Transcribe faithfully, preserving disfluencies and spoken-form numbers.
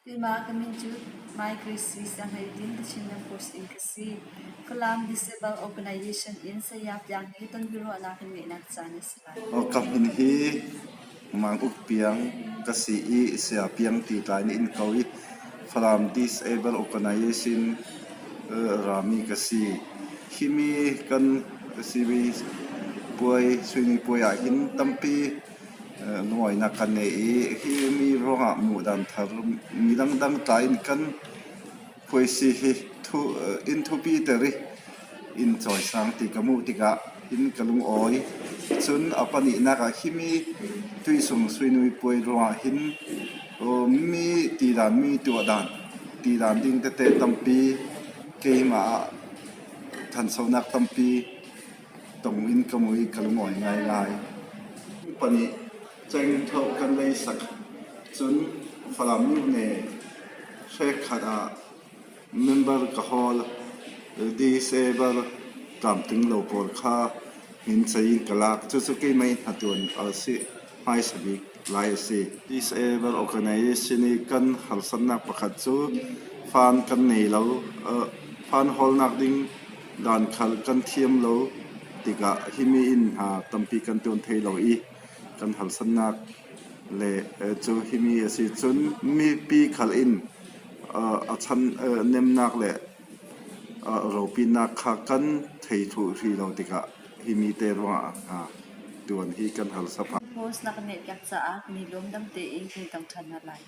Keimah ka min cu Mai Grace Sianghei tin, Kachin Lam Post in ka si. Falam Disabled Organization in saya piang hi tonbiaruahnak in ngeihnak caan a si lai. Aw, ka hmin hi Mang Uk Piang ka si i, Sia Piang ti tlai nih in ko i, Falam Disabled Organization, eh, rami ka si. Himi kan sibi puai, suini puai ah hin tampi, eh, lungawinak kan nei i, himi ruangah muhdan thar mi dangdang tlai in kan phuisi hi thu, eh, in thupi ter i, in cawisang ti ka muh tikah hin ka lungawi. Cun a pahnihnak ah himi tuisung suinui puai ruangah hin, oh, mi tidan, mi tuahdan, tidan ding tete tampi keimah ah thansonak tampi tong in ka mu i ka lungawi ngaingai. Panih ceng tho kan lei sak. Cun Falam ne hrekkhat ah member ka hawl, disabled, tlamtling lo pawl kha hmin cei in ka lak. Cucu keimah in hna tuan a si, hmaisa bik lai a si. Disabled Organization i kan harsatnak pakhat cu fund kan nei lo, eh, fund hawlnak ding dan khal kan thiam lo tikah himi in hna tampi kan tuan thei lo i kan harsatnak le, eh, cu himi a si. Cun mipi khal in, eh, a chan, eh, nemnak le, eh, ropinnak kha kan thei thluh hrih lo tikah himi te ruangah, ah, tuan hi kan harsa pah. Post na kan ngeihpiak caah kan i lawmdam tein kan i tong ṭhan hna lai.